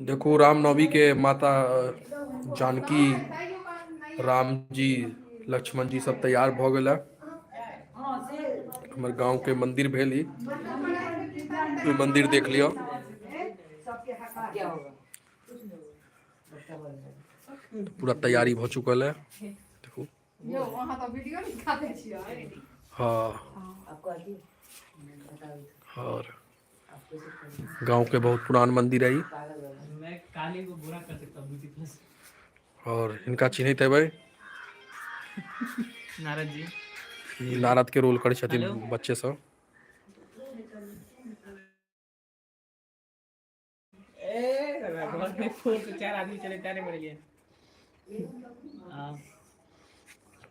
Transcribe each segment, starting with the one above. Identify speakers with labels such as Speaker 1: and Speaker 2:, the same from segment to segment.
Speaker 1: देखू रामनवमी के माता जानकी, राम जी, लक्ष्मण जी सब तैयार भऽ गेल। हमर गांव के मंदिर भेल ई। ई मंदिर देख लिअ। पूरा तैयारी भऽ चुकल है, देखू।
Speaker 2: यौ, अहाँ तऽ वीडियो निकालै छियै।
Speaker 1: हाँ, और गांव के बहुत पुरान मंदिर है ई।
Speaker 3: मैं काले को गोरा कर सकता हूँ ब्यूटी प्लस।
Speaker 1: और हिनका चिन्हैत हेबै।
Speaker 3: नारद जी।
Speaker 1: ई नारद के रोल करै छथिन।
Speaker 3: हेलो।
Speaker 1: बच्चे सब।
Speaker 3: ए घर में फोन से चार आदमी चले तारे मर गए। हाँ।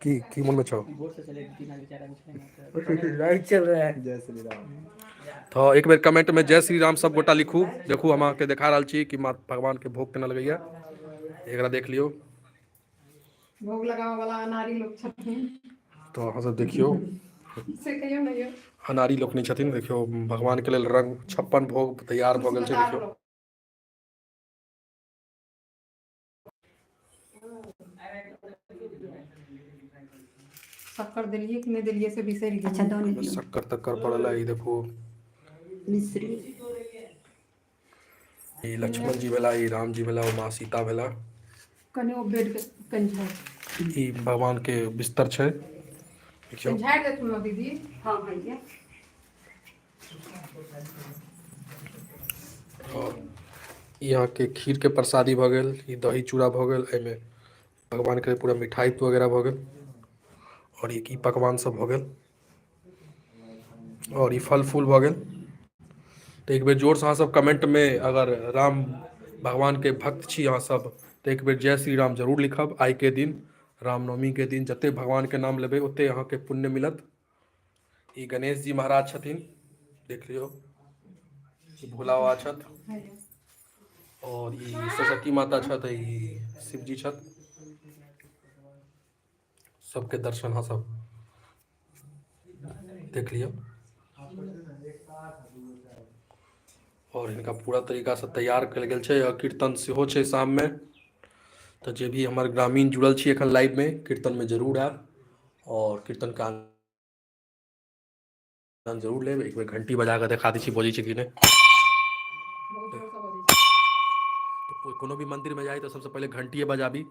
Speaker 1: की की मन में छौ?
Speaker 3: बोर्ड से चले तीन आदमी, चार आदमी चले ना तो।
Speaker 4: लाइट चल रहा है। जय श्री राम।
Speaker 1: तऽ एक बेर कमेंट में जय श्री राम सब गोटा लिखू। देखू, हम अहाँके देखा रहल छी कि माँ भगवान के भोग केना लगैया, एकरा देख लियौ।
Speaker 2: भोग लगाबऽ वाला अनाड़ी लोक छथिन।
Speaker 1: तऽ अहाँ सब देखियौ।
Speaker 2: से कहियौ ने यौ।
Speaker 1: अनाड़ी लोकनि छथिन। देखियौ, भगवान के लेल रंग 56 भोग तैयार भऽ गेल छै, देखियौ।
Speaker 2: शक्कर देलियै कि नहि देलियै से बिसरि गेलियै।
Speaker 5: अच्छा, दऽ दियौ।
Speaker 1: शक्कर तक्कर पड़ल है, ई देखू।
Speaker 5: मिश्री।
Speaker 1: ई लक्ष्मण जी भेला, ई राम जी भेला, ओ माँ सीता भेला।
Speaker 2: कनि ओ बेड के कनि झाड़ि।
Speaker 1: ई भगवान के बिस्तर छै, देखियौ।
Speaker 2: कनि झाड़ि देथुन ने दीदी।
Speaker 5: हँ भैया।
Speaker 1: और ई अहाँके खीर के प्रसादी भऽ गेल, ई दही चूड़ा भऽ गेल, एहिमे भगवान के पूरा मिठाई वगैरह भऽ गेल और ई पकवान सब भऽ गेल और ई फल फूल भऽ गेल। तऽ एक बेर जोरसँ अहाँ सब कमेंट मे अगर राम भगवान के भक्त छी अहाँ सब तऽ एक बेर जय श्री राम जरूर लिखब। आइ के दिन, रामनवमी के दिन, जते भगवान के नाम लेबै ओते अहाँके पुण्य मिलत। ई गणेश जी महाराज छथिन, देख लियौ। ई भोला बाबा छथि और ई सरस्वती माता छथि, ई शिव जी छथि। सबके दर्शन अहाँ सब देख लियौ। और हिनका पूरा तरीकासँ तैयार कयल गेल छै आ कीर्तन सेहो छै शाममे। तऽ जे भी हमर ग्रामीण जुड़ल छी एखन लाइवमे, कीर्तनमे जरूर आयब और कीर्तनके आनन्द जरूर लेब। एक बेर घंटी बजा कऽ देखा दै छी, बजै छै कि नहि।
Speaker 2: बहुत जोरसँ बजै छै।
Speaker 1: तऽ कोनो भी मन्दिरमे जाइ तऽ सबसँ पहिले घंटिए बजाबी।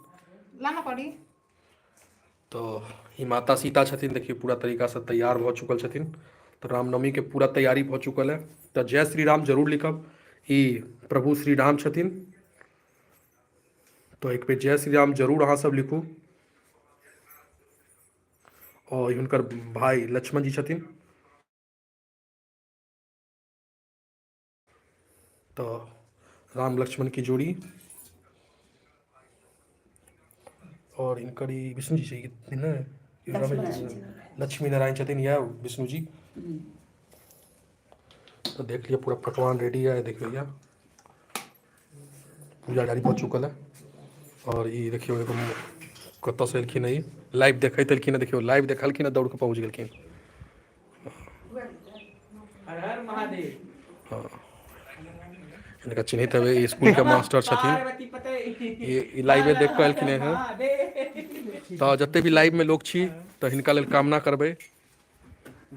Speaker 2: ला ना पड़ी।
Speaker 1: तऽ ई माता सीता छथिन, देखियौ, पूरा तरीकासँ तैयार भऽ चुकल छथिन। तऽ रामनवमीके पूरा तैयारी भऽ चुकल है, तऽ जय श्री राम जरूर लिखब। ई प्रभु श्री राम छथिन, तऽ एक बेर जय श्री राम जरूर अहाँ सब लिखू। और हुनकर भाय लक्ष्मण जी छथिन। तऽ राम लक्ष्मण की जोड़ी। और हिनकर ई विष्णु जी छै ने? लक्ष्मी नारायण छथिन, इएह विष्णु जी। तऽ देख लियौ, पूरा पकवान रेडी है। देखियौ, भैया, पूजा जारी भऽ चुकल है। और ई देखियौ, एगो कतऽसँ एलखिन ई लाइव देखैत एलखिन हँ। देखियौ, लाइव देखलखिन हँ, दौड़ कऽ पहुँच गेलखिन।
Speaker 3: हर हर महादेव।
Speaker 1: हँ, हिनका चिन्हैत हेबै, इसकुलके मास्टर छथिन।
Speaker 3: पार्वती पते।
Speaker 1: ई लाइवे देख कऽ एलखिन हँ।
Speaker 3: महादेव।
Speaker 1: तऽ जते भी लाइवमे लोक छी, तऽ हिनका लेल कामना करबै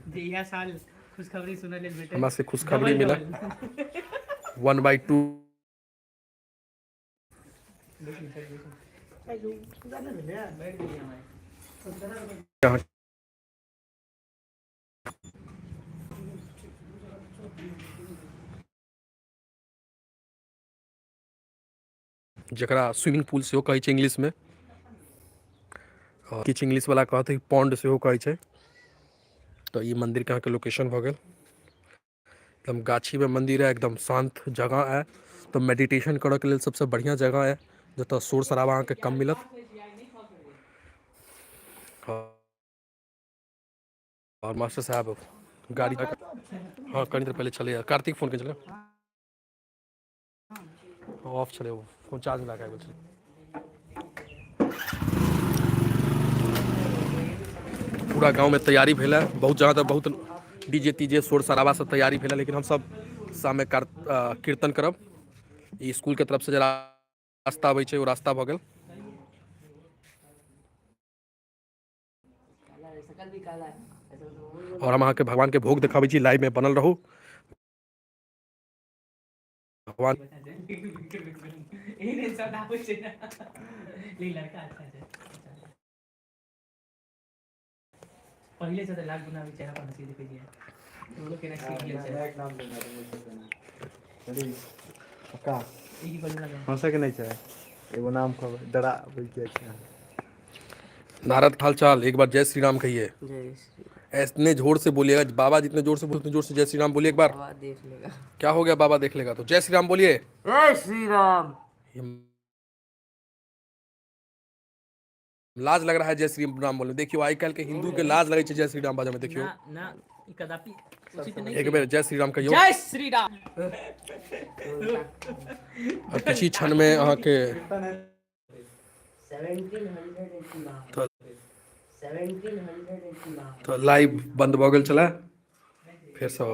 Speaker 3: जे इएह साल खुशखबरी सुनय लेल भेटै।
Speaker 1: हमरा से खुशखबरी
Speaker 3: डबल
Speaker 1: मिले।
Speaker 3: डबल।
Speaker 1: 1/2।
Speaker 3: बैठ गेलियै हम आइ।
Speaker 1: अहाँ जकरा स्विमिंग पूल सेहो कहै छै इंग्लिशमे, किछु इंग्लिशवला कहतै पॉन्ड सेहो कहै छै। तऽ ई मन्दिरके अहाँके लोकेशन भऽ गेल। एकदम गाछीमे मन्दिर है, एकदम शान्त जगह है। तऽ मेडिटेशन करऽके लेल सबसँ बढ़िआँ जगह है, जतऽ शोर शराबा अहाँके कम मिलत। और मास्टर साहब गाड़ी, हाँ, कनी देर पहिले छलैए। कार्तिक फोन केने छलै, ऑफ छलै ओ फोन, चार्ज लगा के आबि गेल छलै। पूरा गाँवमे तैयारी भेल है। बहुत जगह तऽ बहुत डीजे तीजे, शोर शराबा सब तैयारी भेल है, लेकिन हमसब शाममे कीर्तन करब। ई स्कूलके तरफसँ जे रास्ता अबै छै, ओ रास्ता भऽ गेल। आओर हम अहाँके भगवानके भोग देखाबै छी। लाइवमे बनल रहू। भगवान
Speaker 3: एहन शब्द आबै छै ने, लेकिन लड़का अच्छा छै। पहिले से तऽ लाख गुना भी चेहरा पर हंसी देखै छियै। बोलो, केना सीख गेल छै?
Speaker 4: पक्का।
Speaker 3: ई की कहलियै ना?
Speaker 4: हँसैके नहि छै। एगो नाम कहबै, डराबै किया छै?
Speaker 1: नारद, हाल चाल? एक बार जय श्री राम कहिए।
Speaker 6: जय श्री
Speaker 1: इतने जोर से बोलिएगा। बाबा जितने जोर से बोले, उतने जोर से जय श्री राम बोलिए एक बार।
Speaker 6: बाबा देख लेगा।
Speaker 1: क्या हो गया? बाबा देख लेगा तो जय श्री राम बोलिए।
Speaker 6: जय श्री राम।
Speaker 1: ये लाज लग रहा है जय श्री राम बोलने। देखियो, आइ काल्हि के हिंदू के लाज लगै छै जय श्री राम बाजऽ में। देखियो।
Speaker 3: ना ना, ई कदापि उचित नहीं।
Speaker 1: एक बेर जय श्री राम कहियो।
Speaker 3: जय श्री राम।
Speaker 1: आओर किछु क्षण में अहाँके
Speaker 6: 1789।
Speaker 1: तो
Speaker 6: 1789।
Speaker 1: तऽ लाइव बन्द भऽ गेल छलै, फेरसँ